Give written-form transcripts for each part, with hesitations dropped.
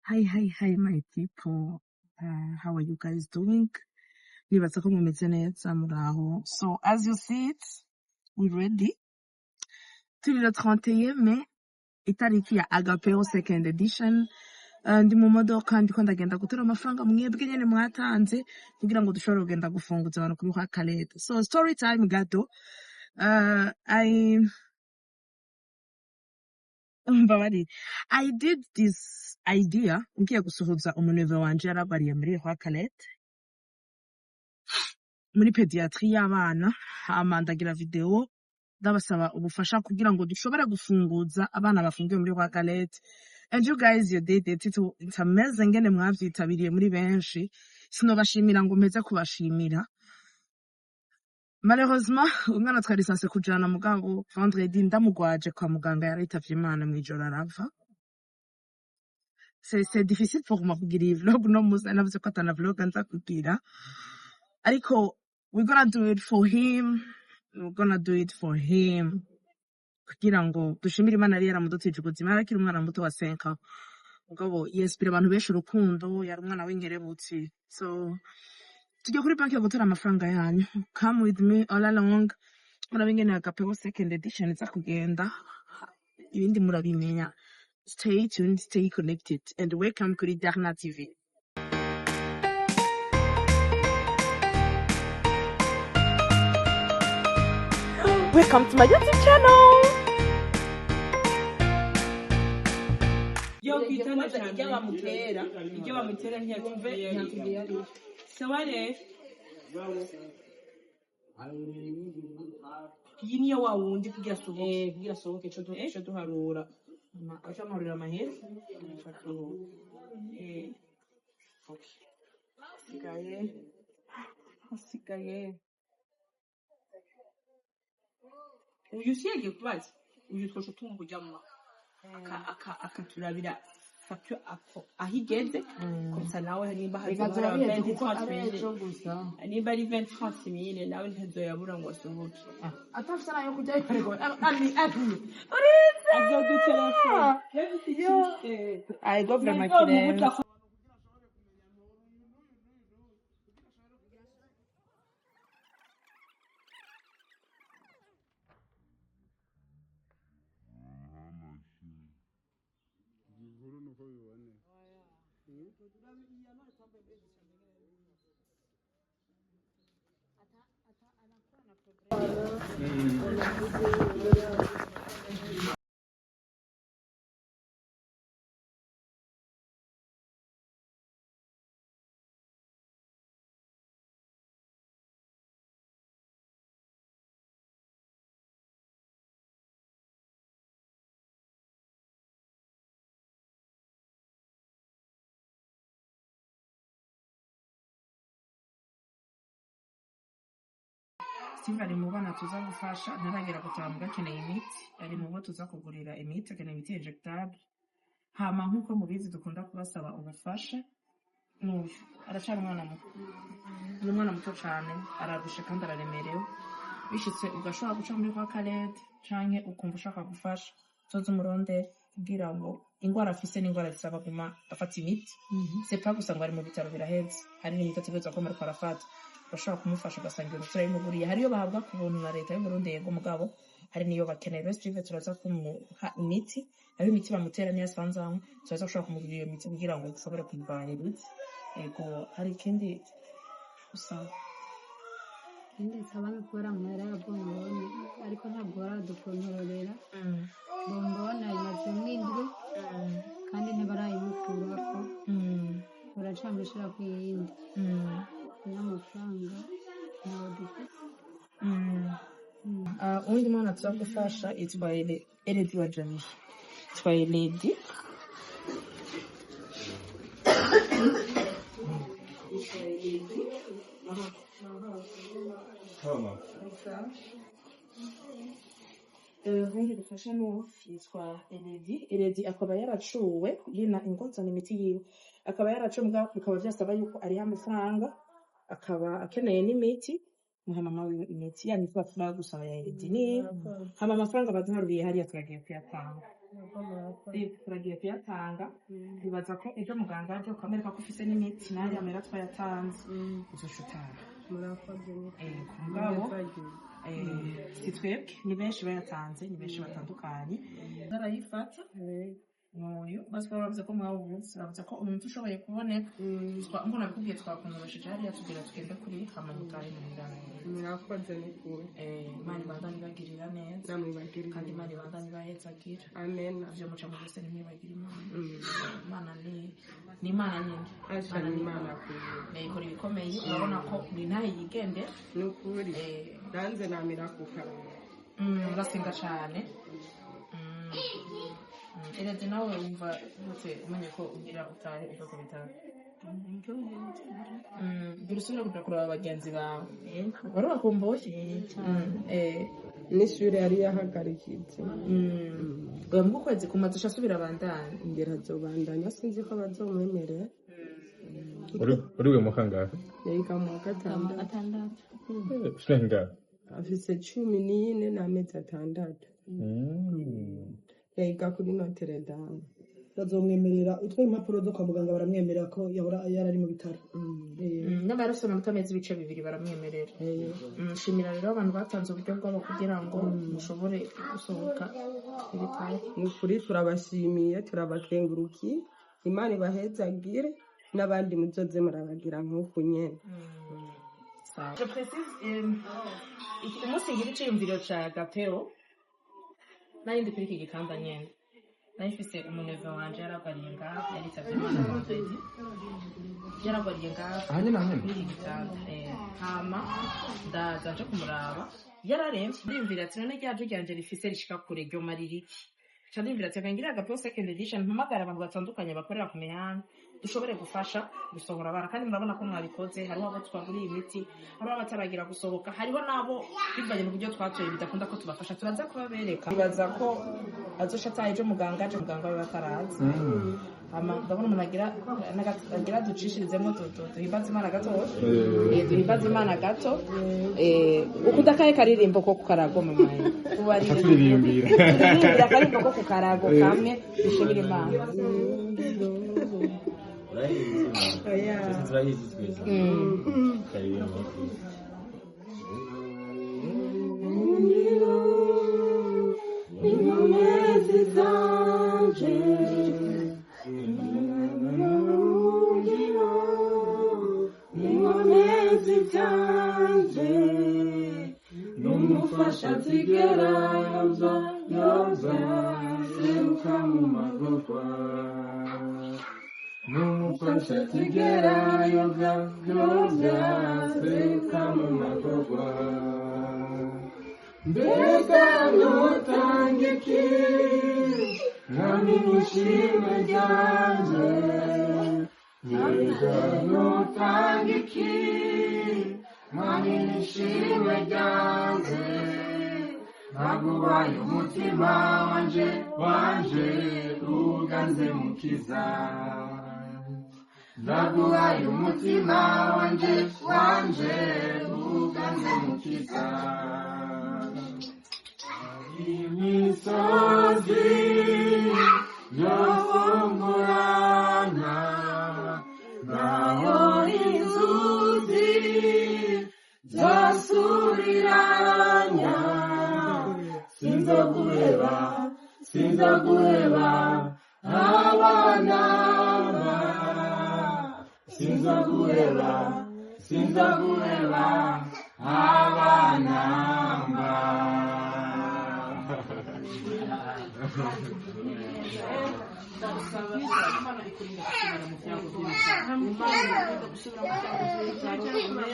Hi, hi, hi, my people. How are you guys doing? Nibaza ko mumeze neza muraho. So, as you see it, we ready. Turi le 31 mai, itariki ya Agapeo second edition. Ndi mu modoka ndiko ndagenda gutora amafaranga mwebwe nyene mwatanze kugira ngo dushobore kugenda gufunguza abantu kuri kwa Kaleta. So, story time gato. I mbabarire. I did this idea ngiye gusuhuza umuneve wanje yarabariye muri kwa Kaleta, muri pédiatrie y'abana. Hama ndagira video ndabasaba ubufasha kugira ngo dushobore gufunguza abana bafungiwe muri kwa Galette. And you guys, you did it. It's amazing ngene mwavyitabiriye muri benshi. Sinobashimira ngo mpeze kubashimira. Malheureusement, umwana twari censé kujana, mugabo vendredi ndamugwaje kwa muganga yaritavye Imana mw'ijoro arava. C'est difficile pour moi kugira iyi vlog no musi, navuze ko atana vlog nza kugira, ariko we're gonna do it for him, we're gonna do it for him kugira ngo dushimire Imana yari yaramudutije ubuzima. Yari akiri umwana muto wa 5, mugabo yinspira abantu benshi urukundo. Yari umwana w'inkerebutsi. So tujya kuri banki yo gutora amafaranga yanyu. Come with me all along, murabe ingene Agapeo second edition iza kugenda. Ibindi murabimenya. Stay tuned, stay connected and welcome kuri Darna TV. Welcome to my YouTube channel. Yo kwitana cyane. Ibyo bamutera. Ibyo bamutera ntiyatubwiye ari sawa. Rero iyi niyo wa wundi kugira asohoke. Eh, kugira asohoke ico duharura aca amahurira amahera. Eh, Sigaye hasigaye uyu si yagiye kubaza uyu twosha tumujyamo akaturabira facture ako aho igeze, comme nawe nimba reka hazoba hari turabizi kuko 20 ari 30 ejo gusa. Mille, nimba ari 20 30 mille, nawe ntazoyabura ngo asohoke. Atafise nayo kurya, ariko ami ami Azodutelefone. I go vraiment kirenze. Steve ari mu bana tuza gufasha, ntaragera gutaha muga akeneye imiti. Ari mu bo tuza kugurira imiti, akeneye imiti injectable. Hama nk'uko mubizi dukunda kubasaba ubufasha. N'uyu aracari umwana muto, ni umwana muto cane, ararushe kandi araremerewe. Bishitse ugashobora guca muri kwa Kalede canke ukumva ushaka gufasha, uzoze umurondere kugira ngo ingwara afise n'ingwara zisaba guma afata imiti. C'est pas gusa ngo ari mu bitaro biraheze, hari n'imiti ategerezwa kuba ariko arafata. Urashobora kumufasha ugasanga iyo miti urayimuguriye. Hari iyo bahabwa ku buntu na leta y'Uburundi, yego, mugabo hari n'iyo bakeneye. Rero Steve turaza kumuha imiti, aho imiti bamutera niyo asanze aho turaza gushobora kumugurira iyo miti kugira ngo dushobore kumugabanyiriza. Yego, hari ikindi usaba? Ikindi nsaba ni ukubera amahera ya bombone, ariko ntabwo baradukontororera. Bombone ayimazemo indwi kandi ntibarayimukurako, baracamushira ku yindi n'amafaranga ntawe dufite. Uwundi mwana tuza gufasha yitwa Eledi wa Jamie, yitwa Eledi. Uwundi dufasha n'uwo yitwa Eledi. Eledi akaba yaracuwe yina ingozana imiti yiwe, akaba yaracuwe mugabo bikaba vyasaba yuko ariha amafaranga, akaba akeneye n'imiti. Muha mama wiwe imiti ya miti bapfuma gusaba ya Eledi niyo. Hama amafaranga baduharuriye hariya turagiye kuyatanga. Turagiye kuyatanga. Bibaza ko ejo muganga aje ukamwereka ko ufise n'imiti nayo yamera twayatanze, uzoca utaha. Murakoze. Ku mugabo si twebwe, ni benshi bayatanze, ni benshi batandukanye barayifata. Uyu basi bavuze ko mwawubuze, bavuze ko umuntu ushoboye kuboneka. Ngo nabikubwiye, twakunyorosheje hariya tugira tugende kuri hama mutahe muhira. Murakoze n'ukuri. Imana ibandanye ibagirira neza. Namwe ibagirire. Kandi Imana ibandanye ibahezagira. Amen. Ivyo muca mu byose ntimwibagire Imana. Imana ni Imana nyine. Asha, ni Imana kuri. Ikora ibikomeye. Urabona ko ni ntahe yigendera. N'ukuri. Nanze namira ku karanga. Urasenga cane. Erega nawe wumva gute umenye ko ugira utahe uva ku bitaro? Gira usubire kuja kuraba bagenzi bawe wari wakumbuye. N'ishuri yari yahagarikitse. Oya, mu kwezi kumaze uca asubira abandanya. Ngira azobandanya, sinzi ko bazomwemerera. Uri we mu kangahe? Yiga mu wa gatandatu. Gatandatu. Ufite ingahe? Afise 14 n'amezi 6. Yiga kuri Notre Dame. Bazomwemerera utwo impapuro zo kwa muganga, baramwemerera ko yahora yarari mu bitaro. N'amara afise amanota meza ibice 2 baramwemerera. Shimira rero abantu batanze uburyo bwabo kugira ngo mushobore gusohoka ibitaro. Ni ukuri turabashimiye, turabakengurukiye. Imana ibahezagire, n'abandi muzoze murabagira nk'uku nyene. Sawa. Je précise, umunsi ngira iciyumviro ca Gapeo, nari ndi kuri iki gitanda nyene, nari mfise umuneve wanje yaragwariye ngaho, yaritavye Imana vendredi, yaragwariye ngaho. Aha nyene, aha nyene? Kuri iki gitanda. Hama ndaza nje kumuraba, yararemvye. Ndiyumvira ati: "None rya jwi ryanje rifise rishika kure ryomara iki?" Ca ndiyumvira ati: "Reka ngire Agapeo second edition, mpamagare abantu batandukanye bakorera ku mihanda, dushobore gufasha gusohora abana." Kandi murabona ko mwabikoze. Hariho abo twaguriye imiti, hariho abataragira gusohoka, hariho n'abo bivanye n'uburyo twatoye bidakunda ko tubafasha. Turaza kubabereka. Bibaza ko azoca ataha ejo, muganga aje, muganga we bataraza. Hama ndabona umuntu agira agira ducishirizemo duhimbaze Imana gato. Duhimbaze Imana gato. Ukunda akahe karirimbo ko ku karago, mama? Tubarire. Turirimbira. Turirimbira akaririmbo ko ku karago kamwe, dushimire Imana. Twese turayizi twese. Karirimba. Inkomezi zanje, inkomezi zanje, n'umufasha nzigera yobya yobya seruka mu magorwa, N'umufasha atigera yobya yobya seruka mu magorwa. Mbega nutanga iki mwami nishimwe ryanje? Mbega nutanga iki mwami nishimwe ryanje? Naguhaye umutima wanje wanje, uganze mukiza. Ndaguhaye umutima wanje wanje, uganze mukiza. Imisozi yofungurana, naho inzuzi zasuriranya, sinzoguheba, sinzoguheba abana ba, sinzoguheba, sinzoguheba abana ba. Ndagusaba, Imana ikurinda gusubira mu byago by'ibitaro, Imana ikurinda gusubira mu byago by'ibitaro. Imana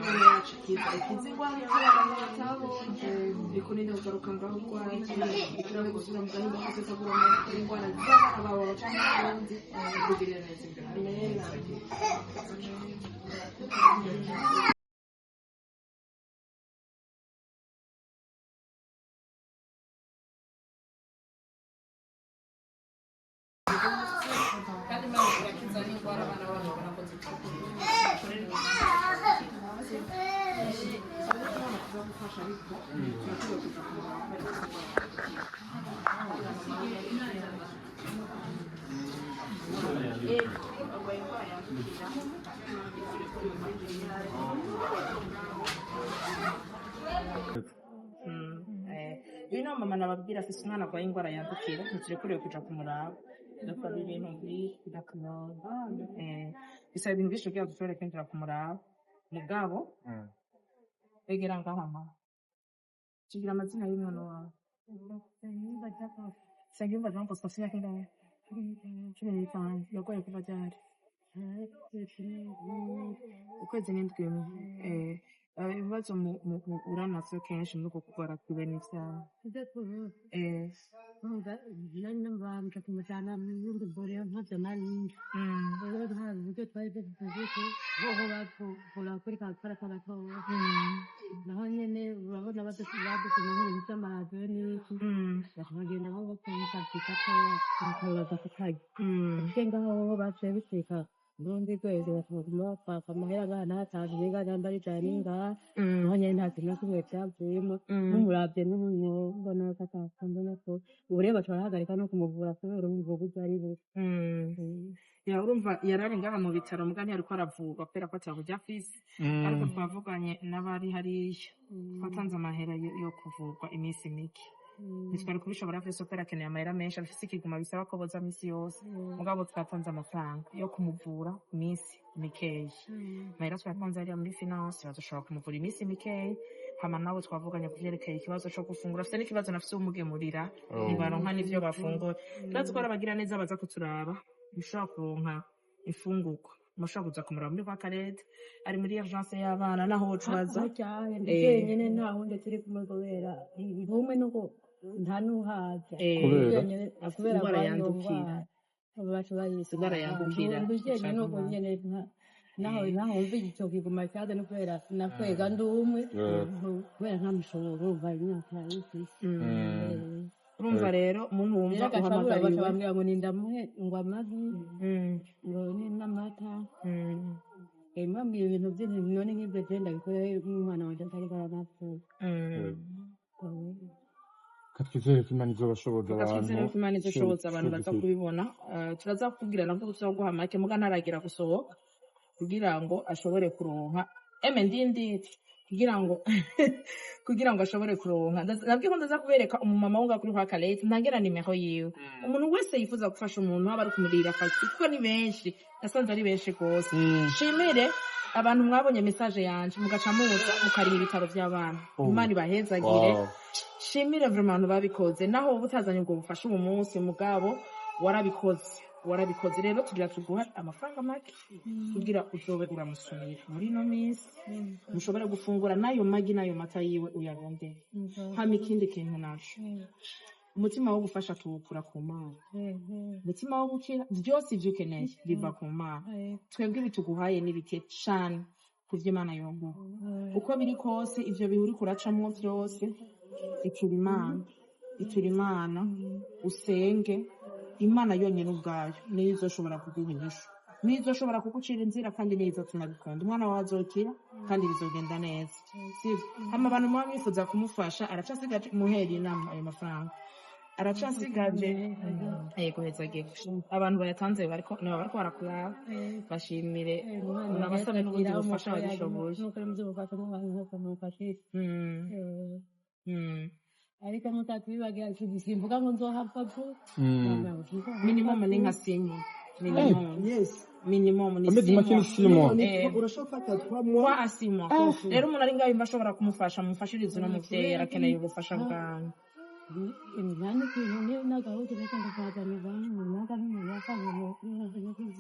Imana yacu ikiza, ikiza indwara z'abantu batabonye, ikurinde kugaruka ngaho urwaye, ikurinde gusubira mu gahinda kuzesagura amaboko y'indwara z'abana bawe baca mu bundi, ikugirire neza imbere. Kandi Imana irakiza n'indwara abana babo babona ko zikukira. Korera Imana kuzagufasha, ariko turakwiye kuja kumuraba kubera ko indwara. Uyu ni mama nababwira afise umwana arwaye ingwara yandukira, ntiturekuriwe kuja kumuraba. Dukora ibintu bisaba ibintu vyinshi kugira dushobore kwinjira kumuraba. Mugabo egera ngaha mama, tugira amazina y'umwana wawe. Nsengiyumva Jean Bosco afise imyaka ingahe? 15. Yarwaye kuva ryari? Ukwezi n'indwi imwe. Ibibazo muhura navyo kenshi muri uko kurwara kwiwe n'ivyaha? Naho nyene urabona badupima nk'ibintu vy'amaradiyo n'iki, bakagenda nko bakamufata kukarya ngaho baciye bisika urundi rwego, bakaguma bakwaka amahera angana n'atanu mbega namba ari ijana n'ingahe. Naho nyene nta kintu na kimwe cyavuyemo. N'umuravye n'ubu mbona ko mbona ko ubu rero baca barahagarika no kumuvura kubera urumva uburyo ari bubi. Ya, urumva yarari ngaha mu bitaro, muga ntiyariko aravurwa kubera ko ataburyo afise, ariko twavuganye n'abari hariya, twatanze amahera yo kuvurwa iminsi mike. Ntitwari kubishobora vyose kubera akeneye amahera menshi, afise ikiguma bisaba ko boza misi yose. Mugabo twatanze amafaranga yo kumuvura iminsi mikeyi. Amahera twatanze hariya muri finance, bazoshobora kumuvura iminsi mikeyi. Hama nawe twavuganye kuvyerekeye ikibazo co gufungura, afise n'ikibazo nafise uwumugemurira. Ntibaronka n'ivyo bafungura. Turazi ko hari abagira neza baza kuturaba, mushobora kuronka imfungurwa, mushobora kuza kumuraba muri kwa Karete, ari muri urgence y'abana, naho woca ubaza. Cyane jenyine, nta wundi turi kumwe kubera ntumwe nuko nta n'uhaza. Kubera? Jenyine kubera Ingwara arwaye iyo yandukira. ndwara baca bayise Ingwara yandukira. Ndi jenyine uko nyene naho wumva ico kiguma cyaza no kubera nakwega ndi umwe kubera nta mushobora, urumva imyaka yarifise. Urumva rero umuntu wumva Rero agaca abura baca uhamagariwe bambwira ngo nindamuhe ngo amagi ngo ni n'amata. Mbabwira ibintu byinshi none nk'ibyo je ndabikorera nk'umwana wanje atariko aranapfuye. Katwizere ko Imana izobashoboza Reka abantu. twizere ko Imana izoshoboza abantu baza kubibona. Turaza kukubwira nabwo tuzaguha make, muga ntaragira gusohoka kugira ngo ashobore kuronka eme ndindi kugira ngo ashobore kuronka. Nabwiye ko ndaza kubereka umumama wo ngaho kuri kwa Karete, ntangera nimero yiwe. Umuntu wese yifuza gufasha umuntu, haba ari kumurira fagitire, kuko ni benshi, nasanze ari benshi rwose. Shimire abantu mwabonye message yanje mugaca muza mukariha ibitaro vy'abana. Imana ibahezagire. Shimire vraiment abantu babikoze, naho wowe utazanye ubwo bufasha ubu munsi, mugabo warabikoze, warabikoze. Rero tugira tuguha amafaranga make kugira uzobe uramusumira muri ino minsi, mushobore gufungura n'ayo magi n'ayo mata yiwe uyarondere. Hama ikindi kintu naco, umutima wo gufasha tuwukura ku Mana, umutima wo gukira, vyose ivyo ukeneye biva ku Mana. Twebwe bituguhaye ni bike cane kuvyo Imana yoguha. Uko biri kose, ivyo bihe uriko uracamwo vyose, itura Imana, itura Imana, usenge Imana yonyene ubwayo, niyo izoshobora kuguha inyishu, niyo izoshobora kugucira inzira, kandi niyo izotuma bikunda. Umwana wawe azokira kandi bizogenda neza, sivyo? Hama abantu muba mwifuza kumufasha, aracasigaje muhera inama ayo mafaranga aracasigaje. Yego, hezagirwa. Abantu bayatanze bariko niba bariko barakuraba, bashimire, unabasabe n'ubundi bufasha babishoboye. Ariko mutatubibagira, simvuga ngo nzohapfa vuba. Minimum ni nka 6 mois minimum. Yes. Minimum ni Amezi make ni 6 mois. Urashobora gufata 3 mois. 3 à 6 mois. Rero umuntu ari ngaho yumva ashobora kumufasha, mumufashirize uno muvyeyi, arakeneye ubufasha bwanyu.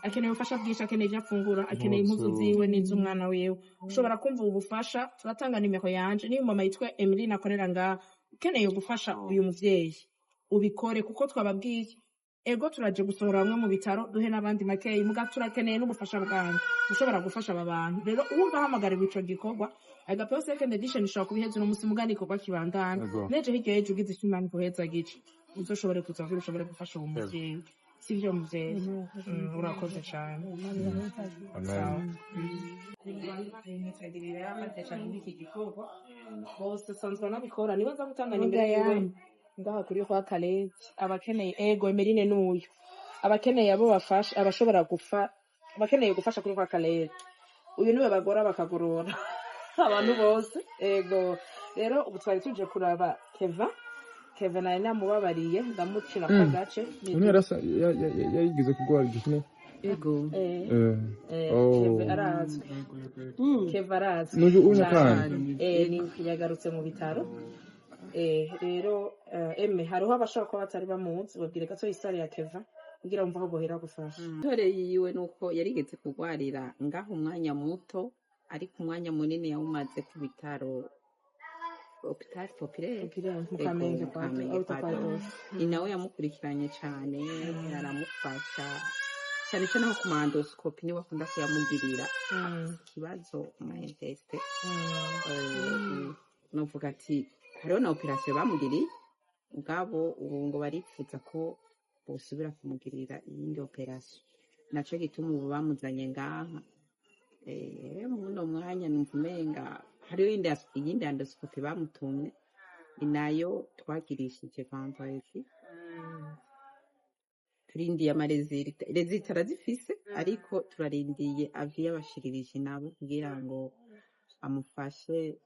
Akeneye ubufasha bwinshi, akeneye ibyo afungura, akeneye impuzu ziwe n'iz'umwana wiwe. Ushobora kumva ubu bufasha, turatanga nimero yanje niyo mama yitwa Emeline akorera ngaha. Ukeneye gufasha uyu muvyeyi, ubikore, kuko twababwiye ego turaje gusohora bamwe mu bitaro, duhe n'abandi makeyi, muga turakeneye n'ubufasha bwanyu. Ushobora gufasha aba bantu rero, uwumva ahamagariwe ico gikorwa, Agapeho Second Edition ishobora kubiheza uno musi, muga n'igikorwa kibandana. N'ejo hirya y'ejo ugize icyo Imana iguheza gice, uzoshobore kuza kugira ushobore gufasha uwo muvyeyi, sivyo muvyeyi? Urakoze cane. Amen. Cyane iki gikorwa bose sanzwe nabikora, niba nza gutanga nimero yiwe ngaha kuri kwa Karete, abakeneye. Ego, Emeline n'uyu. Abakeneye abo bafasha, abashobora gufa, abakeneye gufasha kuri kwa Karere, uyu niwe bagora bakagorora abantu bose. Ego, rero ubu twari tuje kuraba Keva. Keva nari namubabariye, ndamucira ko agace. None yarasa yarigeze kurwara igifu? Ego. Eh. Eh. Eh. Oh. Keva arazwi, Keva arazwi. N'uyu unya cane. kandi. Eh, yagarutse mu bitaro. Rero eme hariho abashobora kuba batari bamuzi, babwire gato histoire ya Keva kugira wumve aho bohera gufasha. Intore yiwe nuko yarigeze kurwarira ngaho umwanya muto, ariko umwanya munini yawumaze ku bitaro, Hôpital Populaire. Populaire, mu Ego, Kamenge. Mu Kwa Kamenge aho kwa kwa Dosi. Dosi. Ni nawe yamukurikiranye cane, aramufasha cyane cyane nko ku ma endoscopie, niwe akunda kuyamugirira. Afise ikibazo mu intestin. Novuga ati hariho na opération bamugiriye, mugabo ubu ngo baripfuza ko bosubira kumugirira iyindi opération, naco gituma ubu bamuzanye ngaha. Muno mwanya numva umenga hariho iyindi endoscopie bamutumye, ni nayo twagirishije vendredi. Turindiye ama résultats, résultats arazifise, ariko turarindiye avis y'aba chirurgiens nabo kugira ngo amufashe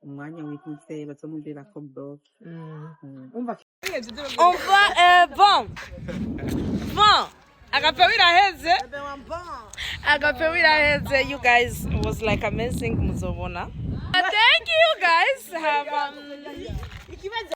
umwanya wihuse bazomubwira ko bloc. Umva. On va, bon. Bon. Agape wiraheze. Agape wiraheze. You guys, it was like amazing, muzobona. Thank you guys. Have